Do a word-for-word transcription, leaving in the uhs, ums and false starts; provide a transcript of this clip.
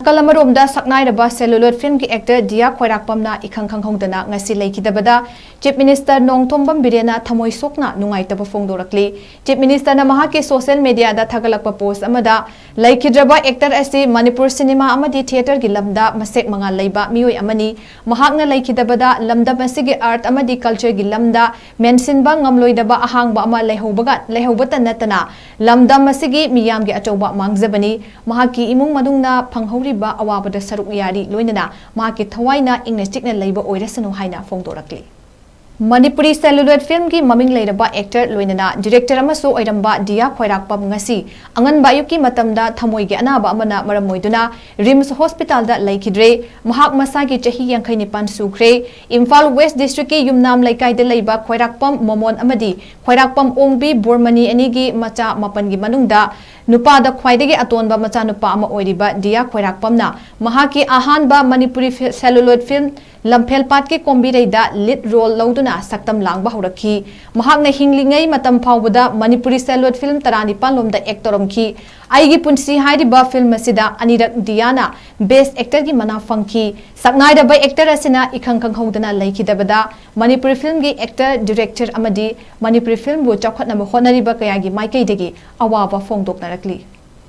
ꯅꯥꯀꯜ ꯑꯃꯔꯣꯝꯗ, ꯁꯛꯅꯥꯏꯔꯕ celluloid filmꯒꯤ actor ꯗꯤꯌꯥ ꯈ꯭ꯋꯥꯏꯔꯥꯛꯄꯝꯅ ꯏꯈꯪ ꯈꯪꯍꯧꯗꯅ ꯉꯁꯤ ꯂꯩꯈꯤꯗꯕꯗ Chief Minister ꯅꯣꯡꯊꯣꯝꯕꯝ ꯕꯤꯔꯦꯟꯅ ꯊꯃꯣꯏ ꯁꯣꯛꯅ ꯅꯨꯡꯉꯥꯏꯇꯕ ꯐꯣꯡꯗꯣꯔꯛꯂꯤ꯫ Chief Ministerꯅ ꯃꯍꯥꯛꯀꯤ social mediaꯗ ꯊꯥꯒꯠꯂꯛꯄ post ꯑꯃꯗ, "ꯂꯩꯈꯤꯗ꯭ꯔꯕ actor ꯑꯁꯤ ꯃꯅꯤꯄꯨꯔ cinema ꯑꯃꯗꯤ theatreꯒꯤ ꯂꯝꯗ ꯃꯁꯦꯛ ꯃꯉꯥꯜ ꯂꯩꯕ ꯃꯤꯑꯣꯏ ꯑꯃꯅꯤ꯫ ꯃꯍꯥꯛꯅ ꯂꯩꯈꯤꯗꯕꯗ ꯂꯝꯗꯝ ꯑꯁꯤꯒꯤ art ꯑꯃꯗꯤ cultureꯒꯤ ꯂꯝꯗ ꯃꯦꯟꯁꯤꯟꯕ ꯉꯝꯂꯣꯏꯗꯕ ꯑꯍꯥꯡꯕ ꯑꯃ ꯂꯩꯍꯧꯕꯒ, ꯂꯩꯍꯧꯕꯇ ꯅꯠꯇꯅ ꯂꯝꯗꯝ ꯑꯁꯤꯒꯤ ꯃꯤꯌꯥꯝꯒꯤ ꯑꯆꯧꯕ ꯃꯥꯡꯖꯕꯅꯤ꯫ ꯃꯍꯥꯛꯀꯤ ꯏꯃꯨꯡ ꯃꯅꯨꯡꯅ ꯐꯪꯍꯧꯔꯤꯕ ꯑꯋꯥꯕꯗ ꯁꯔꯨꯛ ꯌꯥꯔꯤ, ꯂꯣꯏꯅꯅ ꯃꯍꯥꯛꯀꯤ ꯊꯋꯥꯏꯅ ꯏꯪꯅ ꯆꯤꯛꯅ ꯂꯩꯕ ꯑꯣꯏꯔꯁꯅꯨ" ꯍꯥꯏꯅ ꯐꯣꯡꯗꯣꯔꯛꯂꯤ꯫ ꯃꯅꯤꯄꯨꯔꯤ celluloid filmꯒꯤ ꯃꯃꯤꯡ ꯂꯩꯔꯕ actor, ꯂꯣꯏꯅꯅ director ꯑꯃꯁꯨ ꯑꯣꯏꯔꯝꯕ ꯗꯤꯌꯥ ꯈ꯭ꯋꯥꯏꯔꯥꯛꯄꯝ ꯉꯁꯤ ꯑꯉꯟꯕ ꯑꯌꯨꯛꯀꯤ ꯃꯇꯝꯗ ꯊꯃꯣꯏꯒꯤ ꯑꯅꯥꯕ ꯑꯃꯅ ꯃꯔꯝ ꯑꯣꯏꯗꯨꯅ RIMS hospitalꯗ ꯂꯩꯈꯤꯗ꯭ꯔꯦ꯫ ꯃꯍꯥꯛ ꯃꯁꯥꯒꯤ ꯆꯍꯤ ꯌꯥꯡꯈꯩ ꯅꯤꯄꯥꯟ ꯁꯨꯈ꯭ꯔꯦ꯫ ꯏꯝꯐꯥꯜ West Districtꯀꯤ ꯌꯨꯝꯅꯥꯝ ꯂꯩꯀꯥꯏꯗ ꯂꯩꯕ ꯈ꯭ꯋꯥꯏꯔꯥꯛꯄꯝ ꯃꯣꯃꯣꯟ ꯑꯃꯗꯤ ꯈ꯭ꯋꯥꯏꯔꯥꯛꯄꯝ ꯑꯣꯡꯕꯤ ꯕꯣꯔꯃꯅꯤ ꯑꯅꯤꯒꯤ ꯃꯆꯥ ꯃꯥꯄꯟꯒꯤ ꯃꯅꯨꯡꯗ ꯅꯨꯄꯥꯗ ꯈ꯭ꯋꯥꯏꯗꯒꯤ ꯑꯇꯣꯟꯕ ꯃꯆꯥꯅꯨꯄꯥ ꯑꯃ ꯑꯣꯏꯔꯤꯕ ꯗꯤꯌꯥ ꯈ꯭ꯋꯥꯏꯔꯥꯛꯄꯝꯅ ꯃꯍꯥꯛꯀꯤ ꯑꯍꯥꯟꯕ ꯃꯅꯤꯄꯨꯔꯤ ꯐꯤ-, celluloid film ꯂꯝꯐꯦꯜꯄꯥꯠꯀꯤ ꯀꯣꯝꯕꯤꯔꯩꯗ lead role ꯂꯧꯗꯨꯅ ꯁꯛꯇꯝ ꯂꯥꯡꯕ ꯍꯧꯔꯛꯈꯤ꯫ ꯃꯍꯥꯛꯅ ꯍꯤꯡꯂꯤꯉꯩ ꯃꯇꯝ ꯐꯥꯎꯕꯗ ꯃꯅꯤꯄꯨꯔꯤ celluloid film ꯇꯔꯥꯅꯤꯄꯥꯟ ꯂꯣꯝꯗ act ꯇꯧꯔꯝꯈꯤ꯫ "ꯑꯩꯒꯤ ꯄꯨꯟꯁꯤ" ꯍꯥꯏꯔꯤꯕ film ꯑꯁꯤꯗ ꯑꯅꯤꯔꯛ ꯗꯤꯌꯥꯅ best actorꯒꯤ ꯃꯅꯥ ꯐꯪꯈꯤ꯫ ꯁꯛꯅꯥꯏꯔꯕ actor ꯑꯁꯤꯅ ꯏꯈꯪ ꯈꯪꯍꯧꯗꯅ ꯂꯩꯈꯤꯗꯕꯗ ꯃꯅꯤꯄꯨꯔꯤ filmꯒꯤ actor, director ꯑꯃꯗꯤ ꯃꯅꯤꯄꯨꯔꯤ filmꯕꯨ ꯆꯥꯎꯈꯠꯅꯕ ꯍꯣꯠꯅꯔꯤꯕ ꯀꯌꯥꯒꯤ ꯃꯥꯏꯀꯩꯗꯒꯤ ꯑꯋꯥꯕ ꯐꯣꯡꯗꯣꯛꯅꯔꯛꯂꯤ꯫